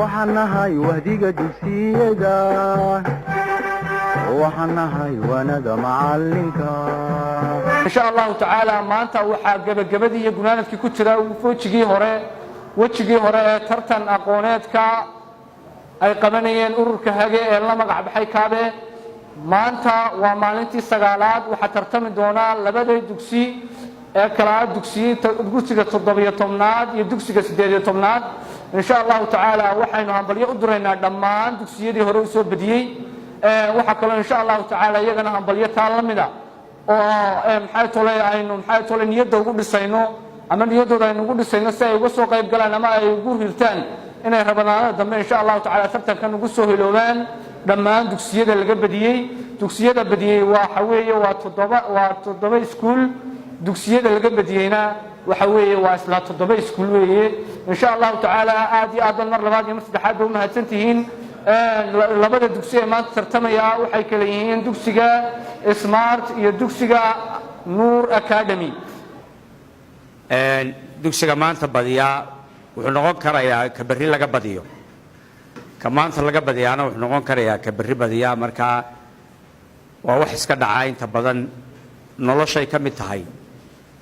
Waxaan nahay wahdiga dugsiyada, waxaan nahay waanada macalinka. Insha Allahu tacaala, maanta waxaa gebagabadii iyo gunaanadkii ku jira wejigii hore ee tartan aqooneedka ay qabanayeen ururka Hage ee la magac baxay Kaabe. Maanta waa maalintii 9aad. Waxaa tartami doonaa labada dugsi ee kala dugsiga 17aad iyo dugsiga 18aad. Insha Allahu tacaala, waxaynu hambalyo u diraynaa dhammaan dugsiyadii hore usoo badiyey. Waxaa kaloo insha Allahu tacaala iyagana hambalyo taa la mida oo maxay tole aynu maxay tole niyadda ugu dhisayno ama niyaddooda aynu ugu dhisayno si ay uga soo qayb galaan ama ay ugu rirtaan inay Ramadaanada dambe insha Allahu tacala tartankan ugu soo hiloobaan dhammaan dugsiyada laga badiyey. Dugsiyada badiyey waxa weeye waa toddoba iskuul. Dugsiyada laga badiyeyna waxa weeye waa isla toddoba iskuul weeye. Insha Allahu tacaala, aad iyo aad ban mar labaad iyo mar saddexaad ba umahadsan tihiin. Labada dugsi ee maanta tartamaya waxay kala yihiin dugsiga Smart iyo dugsiga Nuur Academy. Dugsiga maanta badiyaa wuxuu noqon karayaa ka berri laga badiyo, ka maanta laga badiyaana wuxuu noqon karayaa ka berri badiyaa. Markaa waa wax iska dhacaa inta badan, noloshay ka mid tahay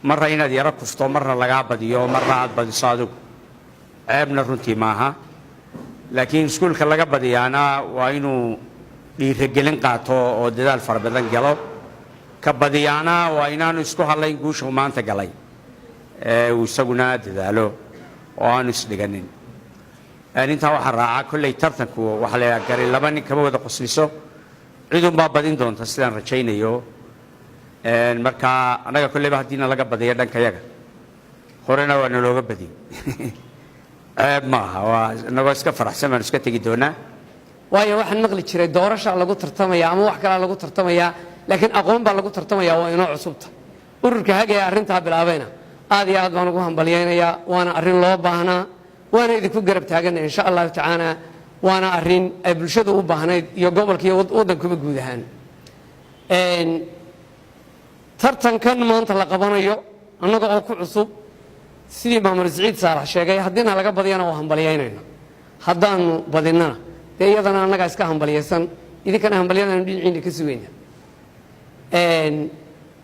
marna inaad yaro kufto, marna lagaa badiyo, marna aad badiso adigu. Ceebna runtii maaha, laakiin iskuulka laga badiyaana waa inuu dhiirigelin qaato oo dadaal fara badan galo. Ka badiyaana waa inaanu isku hadlayn guusha uu maanta galay ee uu isaguna dadaalo oo aanu isdhiganin. Intaa waxaa raacaa, kolley tartanku waxaa la yidhaha gari laba nin kama wada qosliso, cidunbaa badin doonta sidaan rajaynayo. Marka annaga kolleyba haddiina laga badiyo dhanka yaga horena waa nalooga badiyey, ceeb maaha, waa inagoo iska faraxsan baanu iska tegi doonaa. Waayo, waxaan maqli jiray doorashaa lagu tartamaya ama wax kalaa lagu tartamayaa, laakiin aqoon baa lagu tartamaya waa inoo cusubta. Ururka Hage ee arrintaa bilaabayna aad iyo aad baan ugu hambalyaynayaa. Waana arrin loo baahnaa, waana idinku garab taagana insha Allahu tacaala. Waana arrin ay bulshadu u baahnayd iyo gobolka iyo waddankuba guud ahaan. Tartankan maanta la qabanayo annaga oo ku cusub, sidii Maamul Siciid Saalax sheegay, haddiina laga badiyana waa hambalyaynayna, haddaanu badinnana dee iyadana annagaa iska hambalyaysan, idinkana hambalyadanu dhinaciina ka sugayna.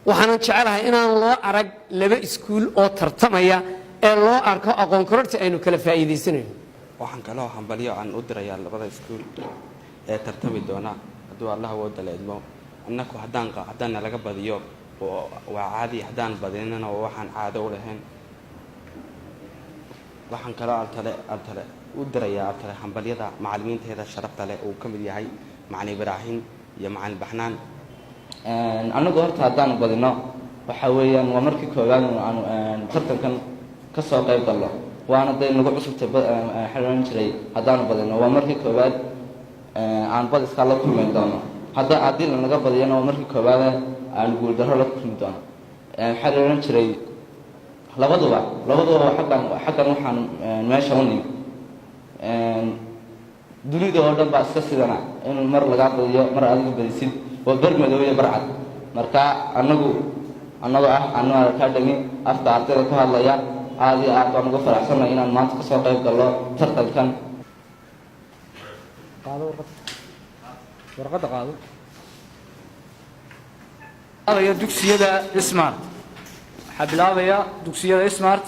Waxaanan jecelahay inaan loo arag laba iskuul oo tartamaya ee loo arko aqoon kororti aynu kala faa'iidaysanayno. Waxaan kaloo hambalyo aan u dirayaa labada iskuul ee tartami doona hadduu Allah awooda la idmo. Annaku haddaan haddaana laga badiyo waa caadi, haddaan badinana waxaan caado u lahayn. Waxaan kaloo altale u dirayaa altale hambalyada macallimiinteeda sharafta leh uu ka mid yahay Macalin Ibraahim iyo Macalin Baxnaan. Annagu horta haddaanu badino waxa weeyaan waa markii koowaad aanu tartankan ka soo qayb galno, waana dee nagu cusubtay. Waxaan ohan jiray haddaanu badino waa markii koowaad aan badiskaa la kulmi doono, haddii lanaga badiyana waa markii koowaad aan guuldarro la kulmi doono. Waxaa la odhan jiray labaduba xaggan waxaan meesha u nimi dunida oo dhan baa iska sidana in mar lagaa badiyo, mar adiga badisid, waa bar madow iyo bar cad. Marka annagoo ah Anwar Academy, afka ardayda ku hadlaya, aada iyo aad baan uga faraxsannahay inaan maanta kasoo qayb gallo tartankan. Qaado warqad, warqadda qaado. Bilaabaya dugsiyada Smart. Waxaa bilaabaya dugsiyada Smart.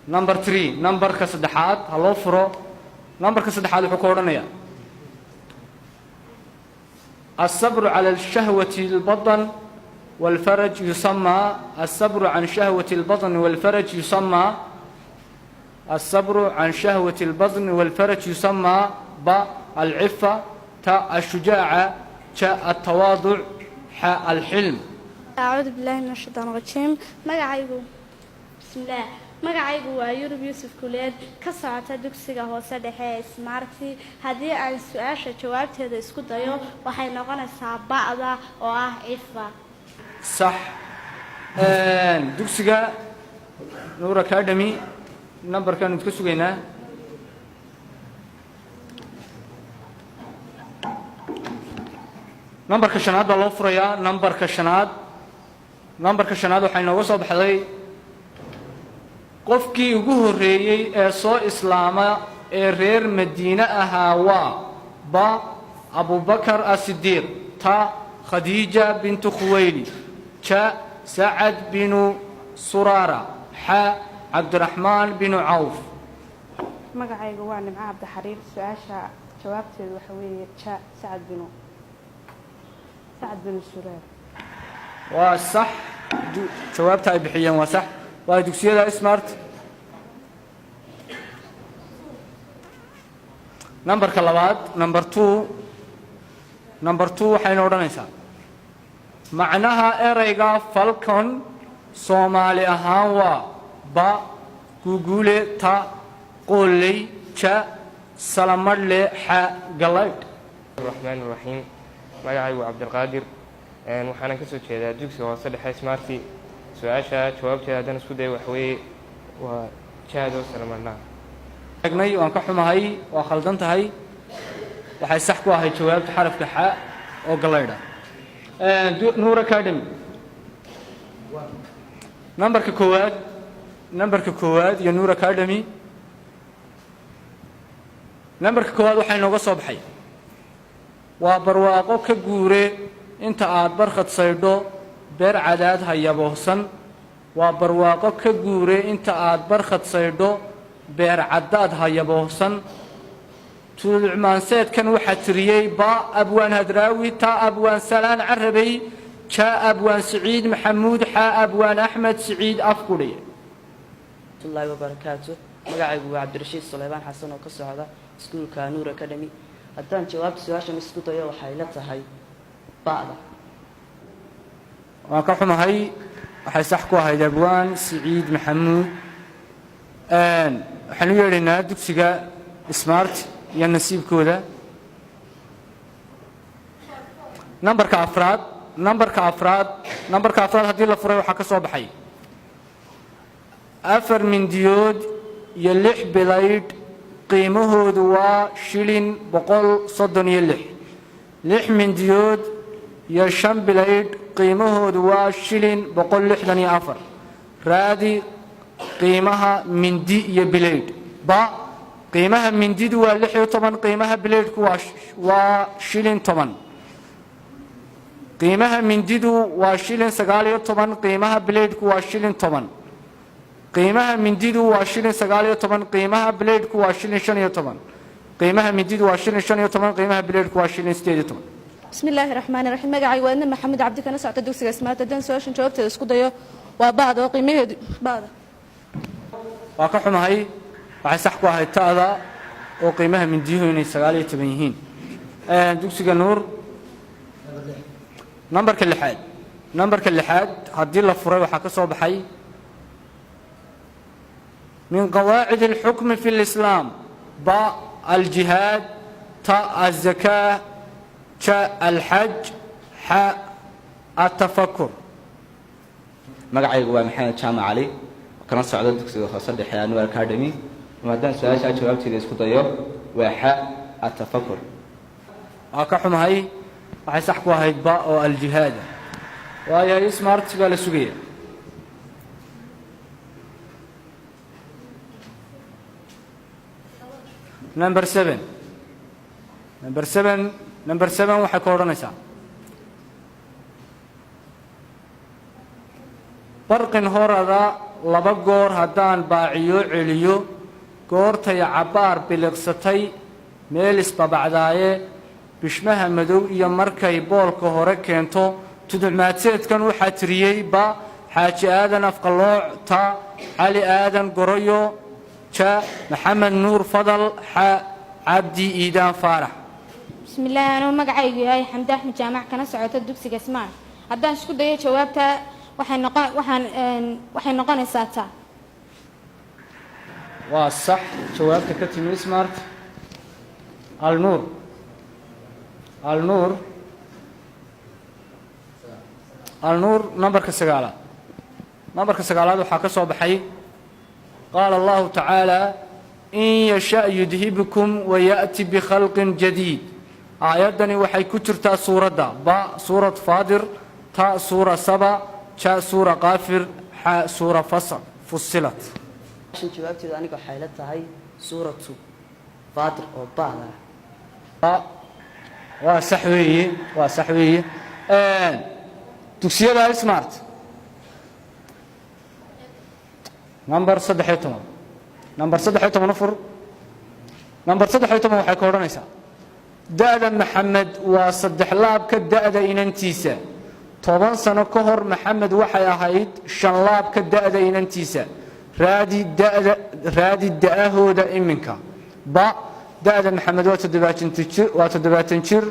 Number 3, numberka saddexaad ha loo furo. Numberka saddexaad wuxuu ka odhanayaa: الصبر على الشهوة البطن والفرج يسمى، الصبر عن شهوة البطن والفرج يسمى، الصبر عن شهوة البطن والفرج يسمى: ب العفة، ت الشجاعة، ج التواضع، ح الحلم. أعوذ بالله من الشيطان الرجيم. Magacaygu, bismillaah, magacaygu waa Yurub Yuusuf Kuleed, ka socota dugsiga hoose dhexe ee Smarti. Haddii aan su-aasha jawaabteeda isku dayo, waxay noqonaysaa ba'da oo ah cifa. Sax. Dugsiga Nuur Academy numberkaanu idka sugaynaa. Numberka shanaad baa loo furayaa. Numberka shanaad, numberka shanaad waxaa inooga soo baxday Qofkii ugu horreeyey ee soo islaama ee reer Madiine ahaa waa: ba, Abubakar Asidiiq, ta, Khadiija bintu Khuweyli, ja, Sacad binu Suraara, xa, Cabdiraxmaan binu Cawf. Magacayga waa Nimco Cabdixariir. Su-aasha jawaabteedu waxa weeye ja, Sacad binu Sureer. Waa sax. Jawaabta ay bixiyeen waa sax. Waa dugsiyada Smart. Nambarka labaad, number 2, number 2 waxayna odhanaysaa: macnaha ereyga falcon Soomaali ahaan waa: ba, guguule, ta, qooley, ja, salamadhle, xa, galaydh. Raxmaan Raxiim. Magacaygu Cabdilqaadir, waxaana ka soo jeedaa dugsiga hoose dhexe Smarty. Su-aasha jawaabteeda haddaan isku dayo, waxa weeye waa jaado salamadlaha. Eegnay, waan ka xumahay, waa khaldan tahay. Waxay sax ku ahayd jawaabta xarafka xa oo galaydha. Nuur Academy, nambarka koowaad, nambarka koowaad iyo Nuur Academy. Nambarka koowaad waxaa inooga soo baxay: waa barwaaqo ka guure inta aad barkhad saydho, beer cadaad hayaboohsan. Waa barwaaqo ka guure inta aad barkhad saydho, beer caddaad hayaboohsan. Tuducmaanseedkan waxaa tiriyey: ba, Abwaan Hadraawi, ta, Abwaan Salaan Carabey, ja, Abwaan Siciid Maxamuud, xa, Abwaan Axmed Siciid Afgudhi. Allahi wabarakaatu. Magacaygu waa Cabdirashiid Suleymaan Xasan oo ka socda iskuulka Nuur Academy. Haddaan jawaabta su-aashan isku dayo, waxay la tahay ba'da. Waan ka xumahay, waxay sax ku ahayd Abwaan Siciid Maxamuud. Waxaan u yeedhaynaa dugsiga Smart iyo nasiibkooda. Nambarka afraad, nambarka afraad, nambarka afraad haddii la furay, waxaa ka soo baxay: afar mindiyood iyo lix bilaydh qiimahoodu waa shilin 136. Lix mindiyood iyo shan bilaydh qiimahoodu waa shilin 164. Raadi qiimaha mindi iyo bilaydh. Ba, qiimaha mindidu waa 16, qiimaha bilaydhku waa shilin 10. Qiimaha mindidu waa shilin 19, qiimaha bilaydhku waa shilin 10. Qiimaha mindidu waa shilin 19, qiimaha bilaydhku waa shilin 15. Qiimaha mindidu waa shilin 15, qiimaha bilaydhku waa shilin 18. Bismi illaahi raxmaani raxiim. Magacay waa Idna Maxamed Cabdi, kana socota dugsiga Smart. Haddaan su-aashan jawaabteeda isku dayo, waa ba'da oo qiimaheedu ba'da. Waa ka xumahay, waxay sax ku ahayd ta'da oo qiimaha mindiyuhu inay 19 yihiin. Dugsiga Nuur, nambarka lixaad, nambarka lixaad haddii la furay, waxaa ka soo baxay: min qawaacid alxukmi fi lislaam, ba, aljihaad, ta, azakaa, ja, alxaj, xa, atafakur. Magacaygu waa Maxamed Jaamac Cali, kana socda dugsiga hoose dhexe Anwar Academy. Haddaan su-aashaa jawaabteeda isku dayo, waa xa, atafakur. Waa ka xumahay, waxay sax ku ahayd ba oo aljihaada. Waayahay, Smart baa la sugaya. Number 7, number 7, number 7 waxay ka odhanaysaa: barqin horada laba goor haddaan baaciyo celiyo, goortay cabbaar biliqsatay meel isbabacdaaye, bishmaha madow iyo markay boolka hore keento. Tuducmaadseedkan waxaa tiriyey: ba, Xaaji Aadan Afqalooc, ta, Cali Aadan Goroyo, ja, Maxamed Nuur Fadal, xa, Cabdi Iidaan Faarax. Bismillaahi. Anuu magacaygu yahay Xamdi Axmed Jaamac, kana socota dugsiga Smart. Haddaan isku dayo jawaabta, waxay noqon waxaan waxay noqonaysaa ta. Waa sax jawaabta ka timi Smart. Alnuur, Alnuur, Alnuur, nambarka sagaalaad, nambarka sagaalaad waxaa ka soo baxay: qaala Allahu tacaala in yasha yudhibkum wayaأti bikhalqin jadiid. Aayaddani waxay ku jirtaa suuradda: ba, suurat Faadir, ta, suura Saba, ja, suura Qaafir, xa, suura Fusilat. Su-aashan jawaabteedu aniga waxay la tahay Suuratu Faatir oo ba'da ah. Waa sax weeye, waa sax weeye. Dugsiyada Smart, number 13, number 13 afur, number 13 waxay ka odhanaysaa: da'da Maxamed waa saddex laabka da'da inantiisa. 10 sano ka hor Maxamed waxay ahayd shan laabka da'da inantiisa. Raadi da'da, raadi da'ahooda iminka. Ba, da'da Maxamed waa 70 jir, waa 70 jir,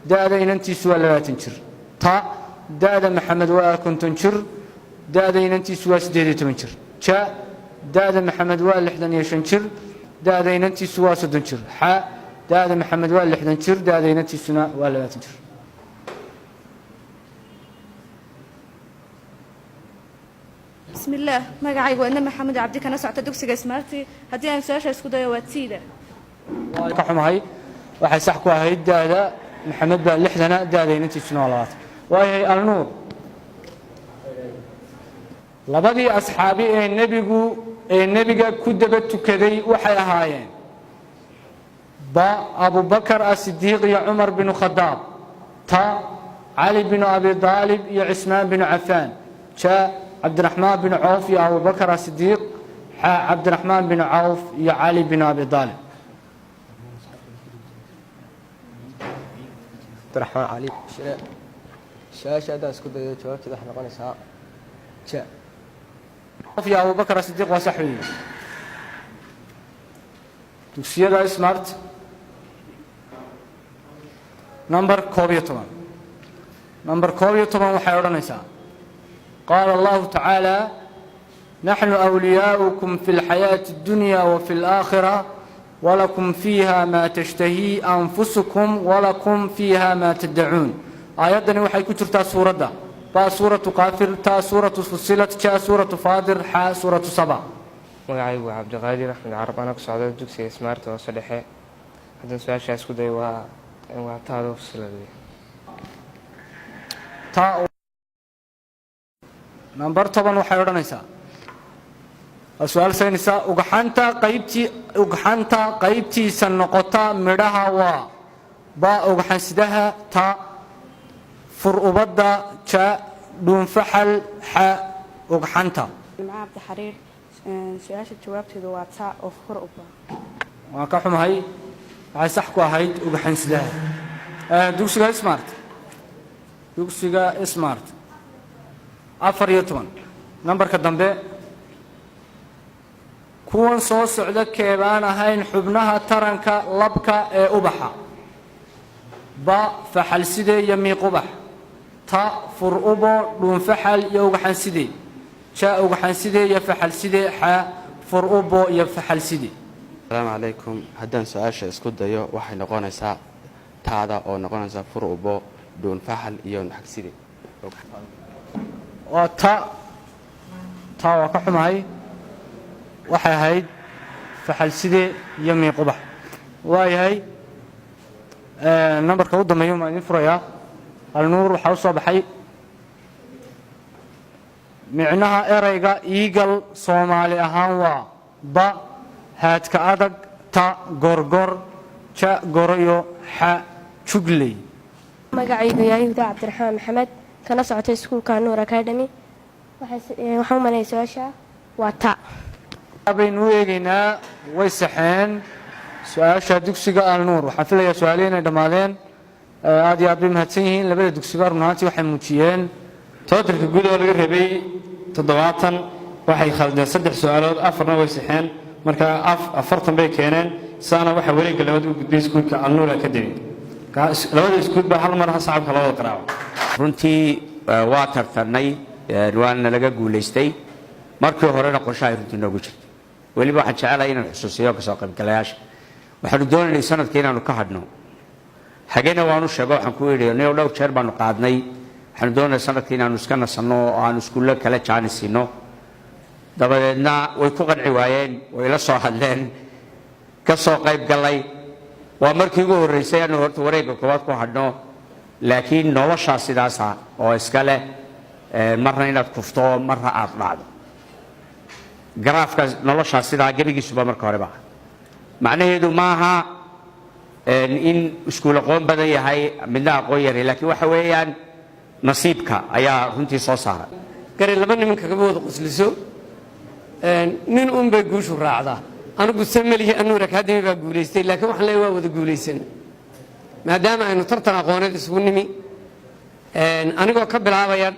da'da inantiisu waa 20 jir. Ta, da'da Maxamed waa 50 jir, da'da inantiisu waa 18 jir. Ja, da'da Maxamed waa 65 jir, da'da inantiisu waa 30 jir. Xa, da'da Maxamed waa 60 jir, da'da inantiisuna waa 20 jir. Bismillaah, magacaygu waa Maxamed Cabdi, kana socota dugsiga Smarti. Haddii aan su-aasha isku dayo, waa tiida. Waa ka xumahay, waxay sax ku ahayd da'da Maxamed baa 60-na, da'da inantiisuna waa 20. Waayahay, Alnuur, labadii asxaabi ee nebigu ee nebiga ku daba tukaday waxay ahaayeen: ba, Abubakar Asidiiq iyo Cumar binu Khadaab; ta, Cali binu Abi Daalib iyo Cismaan binu Cafaan; ja, Cabdiraxmaan binu Cawf iyo Abubakar Asidiiq; xa, Cabdiraxmaan binu Cawf iyo Cali binu Abi Daalib. Cabdiraxmaan Cali Shire. Su-aasha haddaan isku dayo, jawaabteeda waxay noqonaysaa ja. Cawf iyo Abubakar Asidiiq waa sax weeye. Dugsiyada Smart, number 11, number 11 waxay odhanaysaa: qaala Allahu tacaala: naxnu awliyaa'ukum fi lxayaati اddunya wa fi اlaakhira, walakum fiiha ma tashtahii anfusukum, walakum fiiha ma taddacuun. Aayaddani waxay ku jirtaa suuradda: ba, Suuratu Qaafir; ta, Suuratu Fusilat; ja, Suuratu Faadir; xa, Suuratu Saba. Magacaygu waa Cabdiqaadir Axmed Carab, anaa ku socda dugsiga Smart hoose dhexe. Haddaan su-aashaas ku dayo, waa taada, Fusilad wey. Ta, number 10 waxay odhanaysaa, waa su-aal saynaysa: ugxanta qaybtii, ugxanta qaybtiisa noqota midhaha waa: ba, ugxansidaha; ta, fur ubadda; ja, dhuunfaxal; xa, ugxanta. Nimco Cabdixariir. Su-aasha jawaabteedu waa ta oo fur uba. Waan ka xumahay, waxay sax ku ahayd ugxansidaha. Dugsiga Smart, dugsiga Smart, 14, nambarka dambe: kuwan soo socda keebaan ahayn xubnaha taranka labka ee ubaxa? Ba, faxalside iyo miiq ubax; ta, fur ubo, dhuunfaxal iyo ugaxanside; ja, ugaxanside iyo faxalside; xa, fur ubo iyo faxalside. Asalaamu calaykum. Haddaan su-aasha isku dayo, waxay noqonaysaa taada oo noqonaysa fur ubo, dhuun faxal iyo xagside. Waa ta, taa waa ka xumahay, waxay ahayd faxalside iyo miiqubax. Waayahay, nambarka u dambeeya maan idiin furayaa. Alnuur waxaa u soo baxay: micnaha ereyga eagle Soomaali ahaan waa: ba, haadka adag; ta, gorgor; ja, goroyo; xa, jugley. Magacaygu yahay Huda Cabdiraxmaan Maxamed, kana socota iskuulka Nuur Academy. Waxaan u malaya su-aasha waa ta. Baynu u eegaynaa, way saxeen su-aasha dugsiga Alnuur. Waxaan filayaa su-aalihi inay dhammaadeen. Aad iyo aad bay mahadsan yihiin labada dugsiba. Run ahaantii waxay muujiyeen Totalka guud oo laga rabay 70, waxay khaldeen saddex su-aalood, afarna way saxeen. Marka 40 bay keeneen. Saana waxaa wareegga labaad u gudbay iskuulka Alnuur Academy. Labada iskuul baa hal mar ha sacabka labada qaraaco. Runtii waa tartanay, waana laga guulaystay. Markii horena qorshahay runtii noogu jirtay. Weliba waxaan jecelahay inaan xusuusiyo kasoo qaybgalayaasha, waxaanu doonaynay sanadka inaanu ka hadhno. Hagena waanu sheego, waxaan ku idhi niyo dhowr jeer baanu qaadnay, waxaanu doonaynay sanadka inaanu iska nasanno oo aanu iskuullo kala jaanis siino. Dabadeedna way ku qanci waayeen, way la soo hadleen, ka soo qayb galay. Waa markii ugu horreysay aanu horta wareegga koowaad ku hadhno, laakiin noloshaa sidaasa oo iska leh, marna inaad kufto, marna aad dhacdo. Garaafka noloshaa sidaa gebigiisuba marka horeba macnaheedu maaha in iskuul aqoon badan yahay, midna aqoon yaray, laakiin waxa weeyaan nasiibka ayaa runtii soo saara. Gari laba niman kagama wada qosliso, nin un bay guushu raacdaa. Anigu se melihi Anuur Academy baa guulaystay, laakiin waxaan leeyahay waa wada guulaysan, maadaama aynu tartan aqooneed isugu nimi. Anigoo ka bilaabaya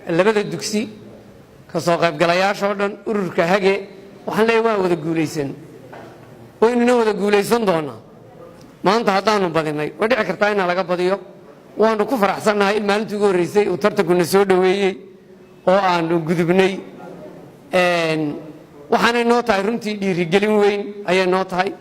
labada dugsi, ka soo qaybgalayaashoo dhan, ururka Hage, waxaan leeyahay waa wada guulaysan, waynuna wada guulaysan doonaa. Maanta haddaanu badinay, way dhici kartaa inaa laga badiyo. Waanu ku faraxsannahay in maalintii ugu horreysay uu tartankuna soo dhoweeyey oo aanu gudubnay. Waxaanay noo tahay runtii dhiirigelin weyn ayay noo tahay.